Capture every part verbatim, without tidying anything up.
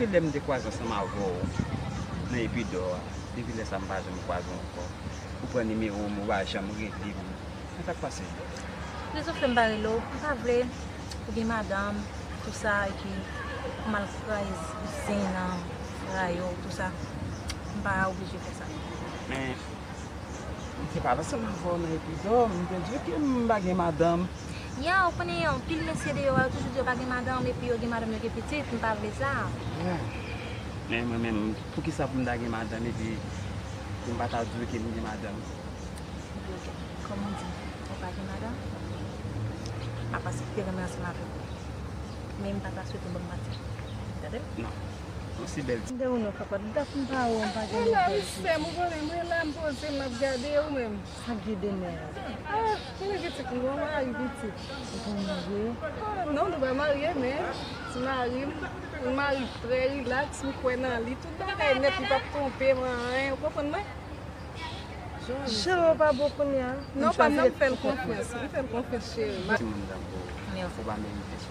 Lè m te kwaze ansanm avè w nan Epidò a, depi lè sa a m pa janm kwaze w ankò. Ou pran nimewo m, ou pa janm rele m. Sa k ap pase? Rezon fè m pa rele w, m pa vle ou gen madanm, tou sa, epi ou mal kraze kouzen nan fra yo, tou sa. M pa oblije fè sa. Men, m te pale ansanm avè w nan Epidò, m te di w ke m pa gen madanm. Ya, ou konnen anpil mesye deyò a, yo toujou di yo pa gen madanm, epi yo gen madanm, yo gen pitit, m pa vle sa. Ya. Men mwen menm, poukisa pou m ta gen madanm epi pou m pa ta di w ke m gen madanm? Kòman w di, ou pa gen madanm? M ap aksepte renmen ansanm avè w. Men m pa ta swete w ban m manti. Tande? Non. Yon si bèl ti. M te ou non, papa. Dat m pa wè w, m pa gen nouvèl. Ou la, wi, sè m, ou konnen, mwen la, m poze m, m ap gade, ou menm. Sa k gen de nèg? Ah, mwen gen pitit, m gon mari pitit. Ou gon mari? Ah, non, nou pa marye, men ti mari m, yon mari trè rilaks, m kwè nan li, tout bagay nèt, li p ap twonpe m anyen, ou konprann mwen? Cheri, ou pa bon kounye a. Non, pa nan, m fè l konfyans. M fè l konfyans, cheri. Timoun tankou ou pa merite sa.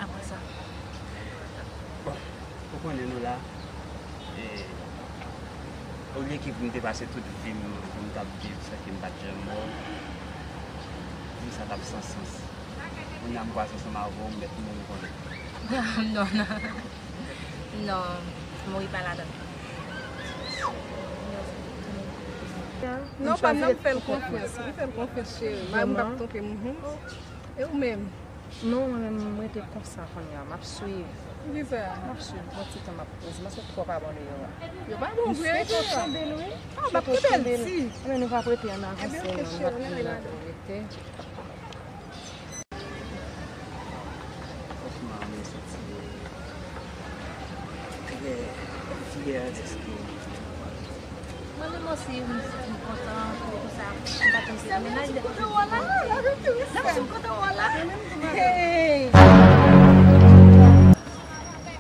Apre sa. Bon, ou konnen nou la. E, olye ke pou m te pase tout vi m pou m t ap viv san ke m pa t janm wè w, vi sa t ap san sans. Kounye a m kwaze ansanm avè w, m mèt mouri konnen. Non, non. Non, mouri pa ladan. Non, pa nan, m fè l konfyans. M fè l konfyans, cheri. Mari m p ap twonpe m. E ou menm? Non, mwen menm, m rete konsa kounye a. M ap swiv. Poukisa? M ap swiv. Pran ti tan, m ap poze. Paske twòp abòne yo a. Yo pa bon vre, yo pa bon. M swete w kenbe l, wi. Ah, m ap kenbe l di. Ebyen, nou p ap rete an avanse, non. Nou p ap vin nan rete. Franchman, mwen santi trè fyè dèske. Mwen menm osi, m santi m kontan pou, pou sa, m pa konn si nan mennaj, depi m kontan. Nan m kontan wè w la. Hey!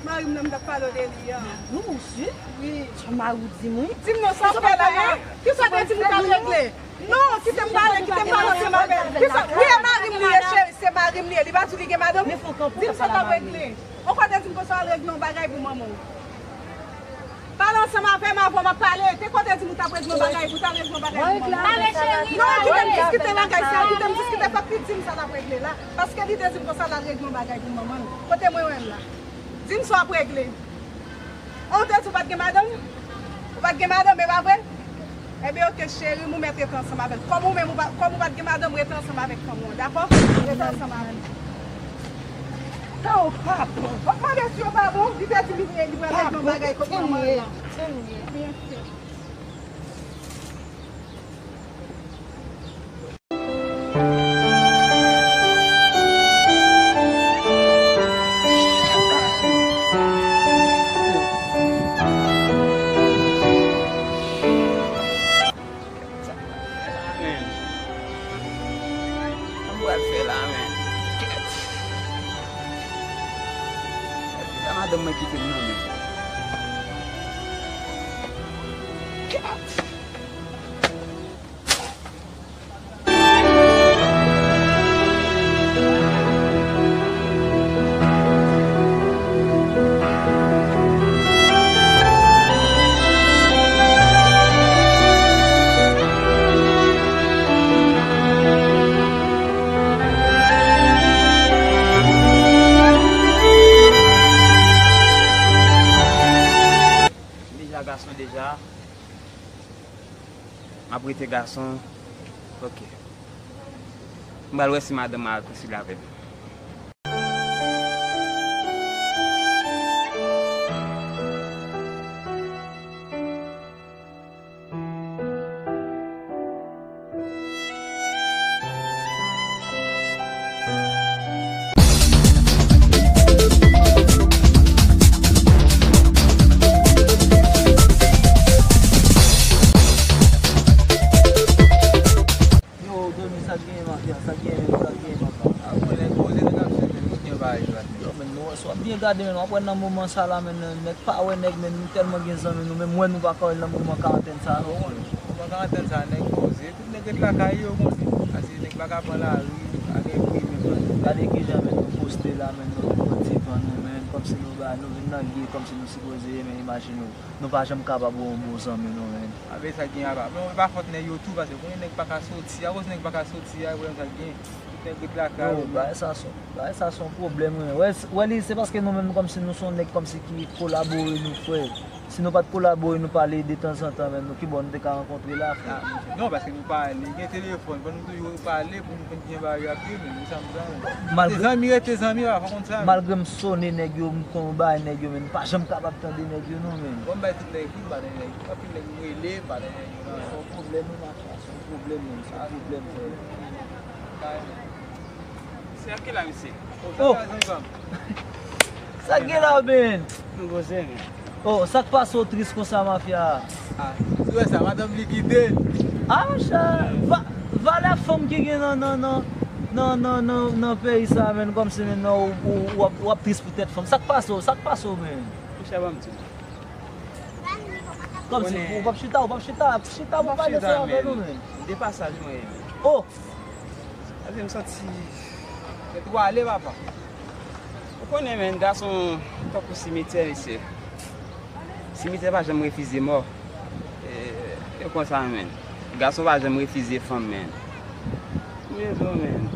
Mari m nan m t ap pale w de li an. Wi, monchè. Wi. Sa mari w di m, wi. Di m non, sa w fè la, hein? Kisa w te di m ou t al regle? Non, kite m pale, kite m pale ansanm avè l. Kisa? Wi, e mari m li ye, cheri, se mari m li ye. Li pa di w li gen madanm? Di m sa w t ap regle. Ou konn te di m konsa w al regle yon bagay pou manman w. Pale ansanm avè m avan m ap pale. Te konn te di m ou t ap regle yon bagay, ou t al regle yon bagay pou manman w. Non, kite m diskite bagay sa, kite m diskite, fòk li di m sa l ap regle la. Paske li te di m konsa l al regle yon bagay pou manman l. Kote mwen wè l la? Di m sa w ap regle. An, ou te di w pa t gen madanm? Ou pa t gen madanm, e pa vre? Ebyen, oke, cheri m, ou mèt rete ansanm avè l. Kòm ou menm, ou pa, kòm ou pa t gen madanm, rete ansanm avèk fanm ou an, dakò? Rete ansanm avè l. Sa yo pa bon. M ap mande si yo pa bon. Li te di li, li pral regle yon bagay kot manman l lan. Byen fèt. Sa m pral fè la, menn? Kèt. Sa madanm mwen kite m nan men. Kèt. Deja gason deja. M ap rete gason. Ok. M pral wè si madanm mwen al konsile avè m. Yo, Doni, sa k genyen, mafya? Sa k genyen, sa k genyen, papa? A, bon, nèg poze, nèg ap swiv, men, ki gen bagay, yo, men, nou, si w ap byen gade, men, w ap wè nan moman sa la, men, nèg pa wè nèg, men, nou tèlman gen zanmi nou, men, mwen, nou pa ka wè l nan moman karantèn sa, non. Moman karantèn sa, nèg poze, tout nèg ret lakay yo, konnen. Paske nèg pa ka pran lari, pa gen pri, men, gade kijan, men, nou poste la, men, nou, nou pran ti van nou, men. Si nou ba, nou vin nan lye kòmsi nou sipoze ye, men imajine w, nou pa janm kapab wè yon bon zanmi nou, men. Avè sa gen apa. Bon, e pa fòt nèg yo tou, paske konnen nèg pa ka soti, akoz nèg pa ka soti a, e pwoblèm sa gen. Tout nèg ret lakay yo, men. Bagay sa se, bagay sa se yon pwoblèm, wi. Wè, wè li, se paske nou menm kòmsi nou se yon nèg kòmsi ki kolabore nou, frè. Si nou pa t kolabore, nou pale detanzantan, men nou ki bò nou te ka rankontre la, frè? Non, paske nou pale, gen telefòn, fò nou toujou pale pou nou konn kijan bagay yo ap ye, men se sa m di. Malgre zanmi rete zanmi, pa fò konn sa, men. Malgre m sone nèg yo, m konn bagay nèg yo, men m pa janm kapab tande nèg yo, non, men. Bon, m bay tout nèg kou, m pa tande nèg yo. Anpil nèg m rele, m pa tande nèg yo, non. Se yon pwoblèm, wi, mafya, se yon pwoblèm, men se yon pwoblèm, frè. Kareman. Se ak ki la, mesye? Oh! Sa k gen la, men? Nou poze, men. Oh, sa k pase w tris konsa, mafya? Ah, si w wè sa, madanm li kite l. Ah, monchè, va-, valè fanm ki gen nan, nan, nan peyi sa, men, kòmsi, men, non, ou, ou, w ap, w ap tris pou tèt fanm. Sa k pase w? Sa k pase w, men? Monchè, ban m di w. Kòmsi, ou p ap chita, ou p ap chita, chita pou pale sa avè nou, men. De pasaj mwen ye, men. Oh! Paske m santi. Se tou ale, papa. Ou konnen, men, gason tankou simityè, mesye. Simityè pa janm refize mò. E, e konsa, men. Gason pa janm refize fanm, men. Men, men.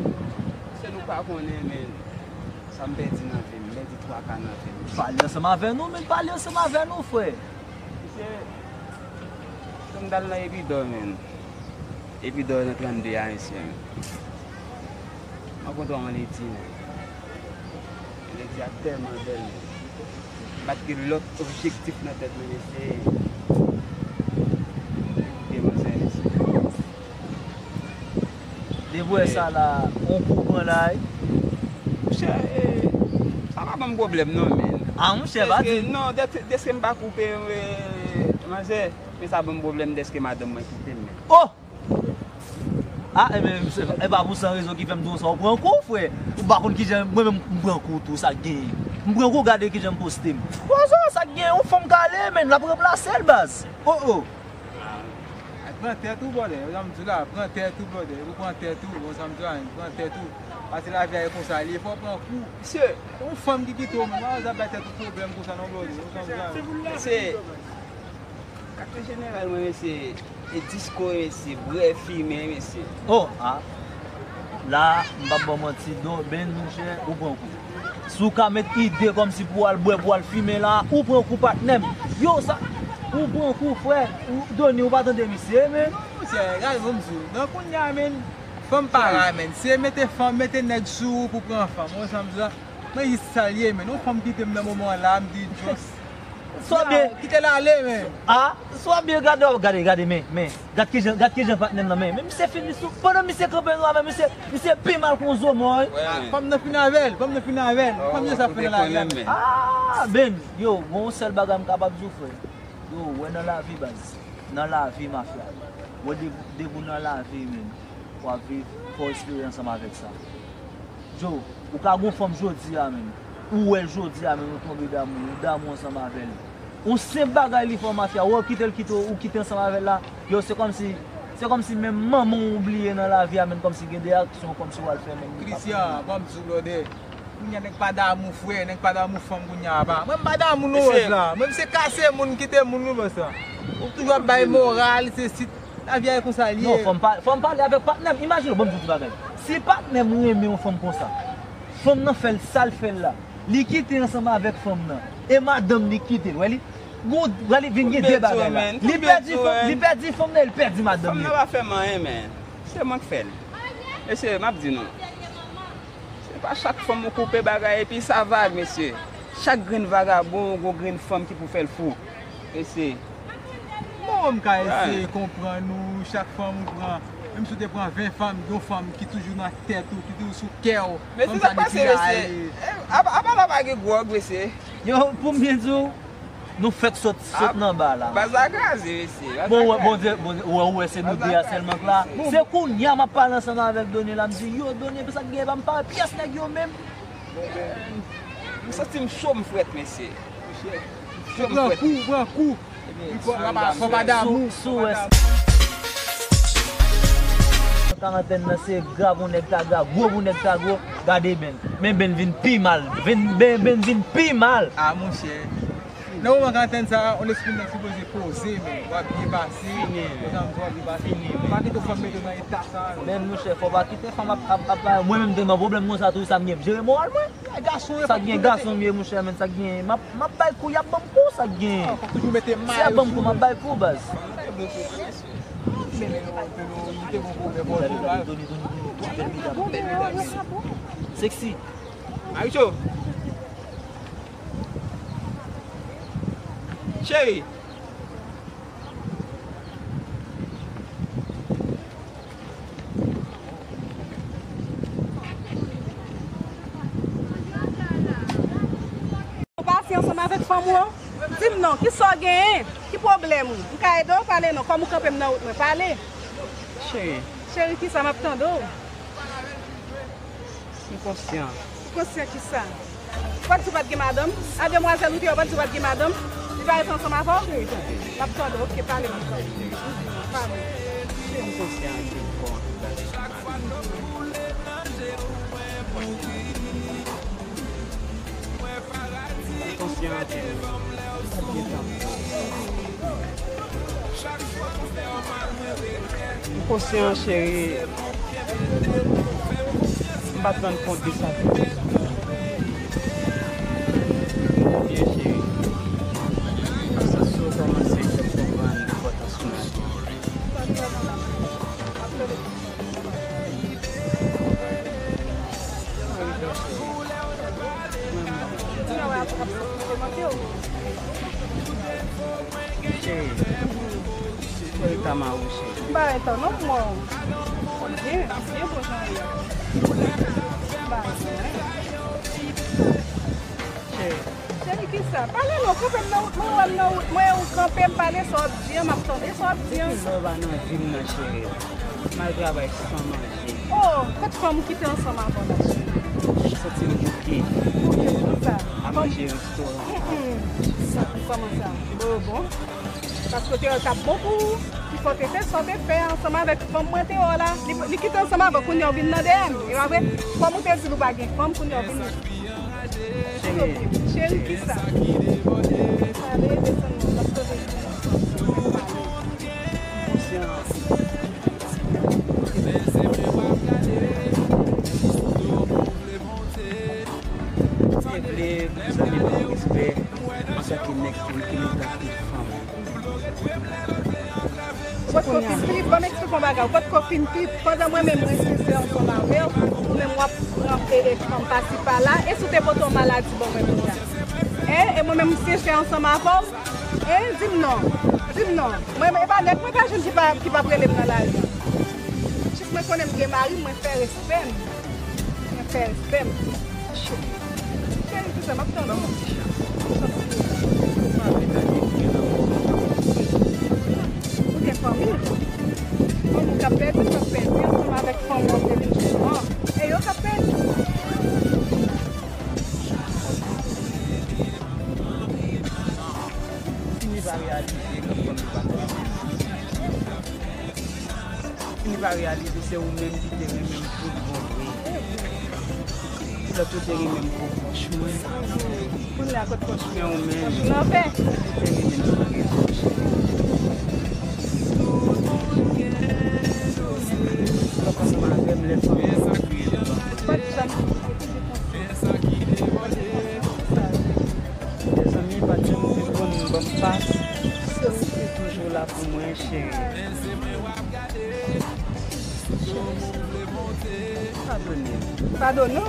Se nou pa konnen, men. Sa m pèdi nan vi m, m pèdi twa ka nan vi m. Pale ansanm avè nou, men, pale ansanm avè nou, frè. Mesye, fò m t al nan Epidò, men. Epidò nan trannde a, mesye, men. M rankontre yon ledi, men. Ledi a tèlman bèl, men. M pa t gen lòt objektif nan tèt mwen, mesye. Depi m wè sa, mesye. Depi w wè sa la, on kou pran la, wi. Monchè, e, sa pa ban m pwoblèm non, men. Ah, monchè, pa di. Dèske, non, dèske, dèske m pa koupe, e, manzè, men sa ban m pwoblèm dèske madanm mwen kite m, men. Oh! Ah, e men, se, e pa pou san rezon ki fè m di w sa, ou pran kou, frè. Ou pa konn kijan, mwen menm, m pran kou tou, sa k genyen. M pran kou, gade kijan m poste m. Pòzò, sa k genyen, yon fanm k ale, men, l ap ranplase l, baz. Oh, oh. Ay, pran tèt ou, brother. Sa m di la, pran tèt ou, brother. Ou pran tèt ou, bon, sa m di la, pran tèt ou. Paske lavi a e konsa l ye, fò w pran kou. Mesye, yon fanm ki kite w menm, pa bay tèt ou pwoblèm konsa non, brother. Sa m di la. Mesye, katye jeneral mwen, mesye, e disko, mesye, bwè, fimen, mesye. Oh, ah. La, m p ap ba w manti, don, Ben, monchè, ou pran kou. Si w ka met ide kòmsi pou w al bwè, pou w al fimen la, ou pran kou patnè m. Yo, sa, ou pran kou frè, ou Doni, ou pa tande misye, men. Monchè, gade, bon, m di w, nan kounye a, men, fanm pa la, men. Se mete fanm, mete nèg sou ou pou pran fanm, ou wè sa m di la? Men jis sa l ye, men. Yon fanm kite m nan moman an la, m di, just. Swa byen. Kite l ale, men. Ah, swa byen, gade, gade, gade, men, men. Gad kijan, gad kijan patnè m nan, men, men misye fini sou, pandan misye kanpe nou avè misye, misye pi mal kon zo mò, wi. Wè, men. Fanm nan fini avè l, fanm nan fini avè l. Fanm nan sa fè nan lavi a. Ah, Ben, yo, gon sèl bagay m kapab di w, frè. Yo, wè nan lavi, baz. Nan lavi, mafya. Wè de, depi w nan lavi, men, w ap viv, fò w espere ansanm avèk sa. Joe, ou ka gon fanm jodi a menm. Ou wè l jodi a menm, ou tonbe damou, ou damou ansanm avè l. Yon senp bagay li fè w, mafya, wè w kite l kite w, ou kite ansanm avè l la. Yo, se kòmsi, se kòmsi menm manman w ou bliye nan lavi a, menm kòmsi gen de aksyon kòmsi w al fè menm li pa. Christian, ban m di w, brother. Kounye a nèg pa damou frè, nèg pa damou fanm kounye a, pa. Mwen m pa damou non, Rose la. Mwen m se kase moun, kite moun, wi, bòs la. Ou toujou ap bay moral, se si lavi a e konsa l ye. Non, fò m pa, fò m pale avèk patnè m. Imajine w, ban m di w ti bagay. Si patnè m renmen yon fanm konsa, fanm nan fè l sa l fè l la, li kite ansanm avèk fanm nan, e madanm li kite l, wè li, gon, wè li vin gen de bagay la. Li pèdi fanm, li pèdi fanm nan, e li pèdi madanm li. Fanm nan pa fè m anyen, men. Se mwen k fè l. Mesye, m ap di nou. Se pa chak fanm ou koupe bagay epi sa vag, mesye. Chak grenn vagabon, gon grenn fanm ki pou fè l fou. Mesye. Bon, m ka eseye konprann ou, chak fanm ou pran, menm si w te pran ven fanm, yon fanm ki toujou nan tèt ou, ki toujou sou kè w, fanm sa depi ale. Mesye, sa k pase, mesye? Eh, apa, apa la pa gen gwòg, mesye? Yo, pou m byen di w, nou fèk sot, sot nan ba la. Baz la kraze, mesye. Bon, wè, Bondye, Bondye, wè, wè, se nou de a sèlman k la. Se kounye a m ap pale ansanm avèk Doni la, m di, yo, Doni, sa k gen, pa m pa wè pyès nèg yo menm. M santi m cho, m frèt, mesye. Cho, m frèt. Pran kou, pran kou. Fò pa damou. Sou, sou, wè. Karantèn nan se gra pou nèg ta gra, gwo pou nèg ta gwo. Gade Ben. Men Ben vin pi mal. Ben, Ben, Ben vin pi mal. Ah, monchè. Nan moman karantèn sa a, on lespri nèg sipoze poze, men. W ap byen pase. Fini, men. Konsa, w ap byen pase. Fini, men. Pa kite fanm mete w nan eta sa a, non. Ben, monchè, fò pa kite fanm ap, ap, ap, mwen menm te nan pwoblèm konsa tou, sa m gen, m jere moral mwen. Sa k gen gason m ye, monchè, men sa k gen, m ap, m ap bay kou, y ap ban m kou, sa k gen. Si y ap ban m kou, m ap bay kou, baz. Sexy. Maricho. Cheri. Ou pase ansanm avèk fanm ou an? Di m non, kisa w genyen? Ki pwoblèm ou? M ka ede w? Pale non, kòm ou kanpe m nan wout mwen, pale. Cheri. Cheri, kisa? M ap tande w. M konsyan. Ou konsyan kisa? Ou pa t di w pa t gen madanm? A demwazèl ou te wè, ou pa t di w pa t gen madanm? Li pa ret ansanm avè w? Cheri, tande. M ap tande, oke, pale, m ap tande. Pale. Cheri, m konsyan anpil kò anpil bagay. M konsyan anpil. M konsyan, cheri. M pa t rann kont de sa tou. Byen, cheri. Sa sou kòmanse fè m konprann enpòtans nou. Cheri, mwen ta ma ou, cheri. M pa ret non, mwen. Byen, byen bon jan ye. M pa ret non. Cheri. Cheri, kisa? Pale non, kanpe m nan wout, mwen wè m nan wout, mwen ou kanpe, m pale sa w ap di an, m ap tande sa w ap di an. Depi lè w pa nan vi m nan, cheri, m al travay san manje. Oh, kot fanm ou kite ansanm avè w la, cheri? M santi m bouke. Bouke pou sa. A manje restoran. Mm, mm. Kòman sa? Bon, bon. Paske w te wè l t ap bon pou ou. Kifè w te fè sa w te fè ansanm avèk fanm mwen te wè w la. Li, li kite ansanm avè w, kounye a w vin nan dèyè m. E pa vre? Kòm ou te di l ou pa gen fanm, kounye a w vin. Cheri. Cheri, kisa? Pale, desann non, paske w te di. Konsyan. Mwen vle pou zanmi m gen respè antanke nèg ki, ki menm jan ak fanm. Ou potko fin trip, ban m eksplike w yon bagay. Ou potko fin trip. Pandan mwen menm mwen sensè ansanm avè w, ou menm w ap pran e, e fanm pasi pala. E si w te pote yon maladi ban mwen kounye a? E, e mwen menm m sensè ansanm avè w? E, di m non. Di m non. Mwen, e pa nèg mwen pa jwenn ki pa, ki p ap rele m nan lari a. Jis mwen konnen m gen mari m, mwen fè respè m. Mwen fè respè m. Cheri, kisa m ap tande w? Ou gen fanmi? Fanmi w k ap pèdi, k ap pèdi ansanm avèk fanm w ap vin jwenn an. E yo k ap pèdi. Fini pa reyalize, lòt fanm yo pa konn. Fini pa reyalize se ou menm ki te renmen m tout bon vre. Lòt yo te renmen m pou pwòch mwen. Kounye a kot pwòch mwen? Men ou menm. Pwòch mwen anfè. Ou te renmen m san rezon, cheri. Lè w ansanm avè m, lè fanm yo. Pa t janm. Mezanmi, pa t janm te konn ban m pas. Se ou ki toujou la pou mwen, cheri. Padone m. Padone w?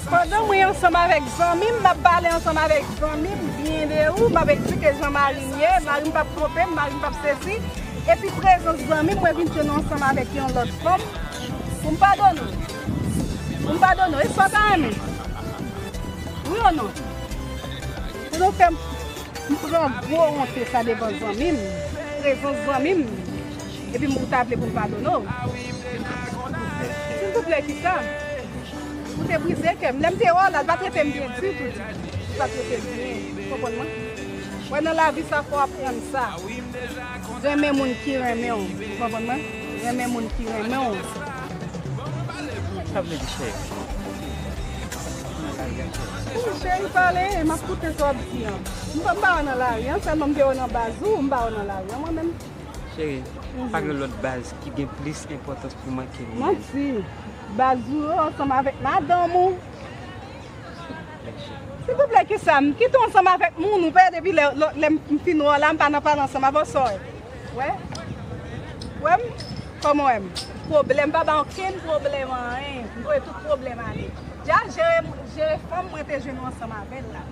Pandan mwen ansanm avèk zanmi m, m ap pale ansanm avèk zanmi m byen de ou, m ap eksplike jan mari m ye, mari m p ap twonpe m, mari m p ap sesi. Epi prezans zanmi m, mwen vin jwenn ou ansanm avèk yon lòt fanm. Pou m padone w? Pou m padone w? E sa w ta renmen? Wi ou non? Pou nou fè m, m pran gwo wonte sa devan zanmi m, prezans zanmi m, epi m, ou ta vle pou m padone w? Silvouplè, kisa? Ou te brize kè m. Lè m te wè w la, l pa trete m byen ditou, ditou. L pa trete m byen. Ou konprann mwen? Wè, nan lavi sa, fò w aprann sa. Renmen moun ki renmen w. Ou konprann mwen? Renmen moun ki renmen w. Sa vle di cheri? Cheri, pale, m ap koute sa w ap di an. M pa m pa wè nan lari an, sèlman m te wè nan baz ou, m pa wè nan lari an mwen menm. Cheri, pa gen lòt baz ki gen plis enpòtans pou mwen ke nou menm. Manti. Baz ou yo ansanm avèk madanm ou. Silvouplè, kisa m kite w ansanm avèk moun ou pè depi lè, lè, lè m fin wè w la, m pa nan pale ansanm avè w, sa w wè? Wè? Wè m? Kòman w wè m? Pwoblèm, pa ba okenn pwoblèm anyen. M voye tout pwoblèm ale. Dja jere, jere fanm mwen te jwenn ou ansanm avè l la.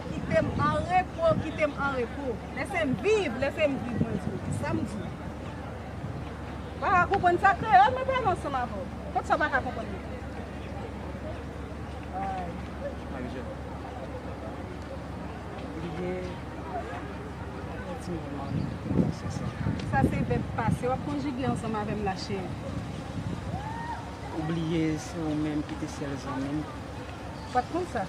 Kite m an repo, kite m an repo. Lese m viv, lese m viv, mwen di w. Sa m di w. Pa ka konprann sa kreyòl, mwen pale ansanm avè w. Kot sa w pa ka konprann li? Ay. Marie-Jeanne. Bliye. Ti moman nan sans sa. Sa se vèb pase. W ap konjige ansanm avè m la, cheri. Ou bliye se ou menm ki te sèl zanmi m. Ou pa t konn sa?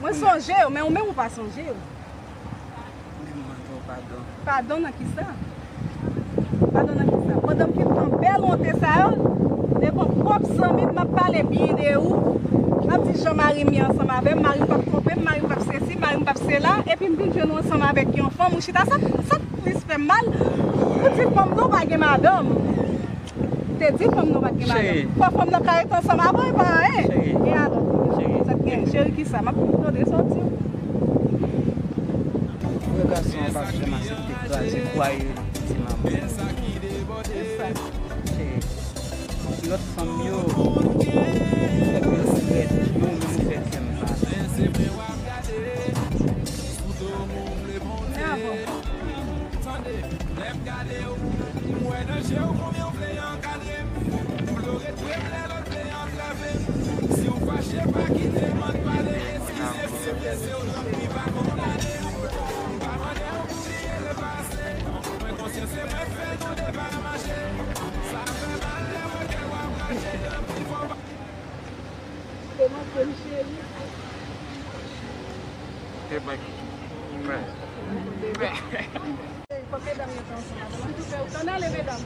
Mwen sonje w, men ou menm ou pa sonje w. Men m mande w padon. Padon nan kisa? Padon nan kisa? Pandan m fin pran bèl wonte sa yo, devan pwòp zanmi m, m ap pale byen de ou. M ap di jan mari m ye ansanm avè m, mari m p ap twonpe m, mari m p ap sesi, mari m p ap sela, epi m vin jwenn ou ansanm avèk yon fanm, ou chita, sa, sa k plis fè m mal, ou di fanm nan w pa gen madanm. Te di fanm nan pa t gen madanm. Cheri. Fò fanm nan ka rete ansanm avè w, e pa anyen. Cheri. E alò? Cheri. Sa t gen? Cheri kisa? M ap tande sa w di. Vrè gason an pa janm aksepte kraze kwaye ti manman. Kisa? Cheri. Lòt fanm yo, fè ke yo rèd, yo menm ou fè kè m mal. Bravo. Tande, lè m gade w, m wè nan je w konbyen w vle ankadre m. Ou vle w ret pre m lè lòt vle antrave m. Si w fache, pa kite m ann pale. Eskize m si m blese w, tanpri pa kondane m. M pa mande w pou bliye lepase. Mwen konsyan se mwen k fè nou de pa mache. Sa fè mal lè m wè kè w ap rache. Anpil fwa w pa Te manke m, cheri. Te manke. Fòk medam yo te ansanm avè m. An tou fè yo tann ale, medam.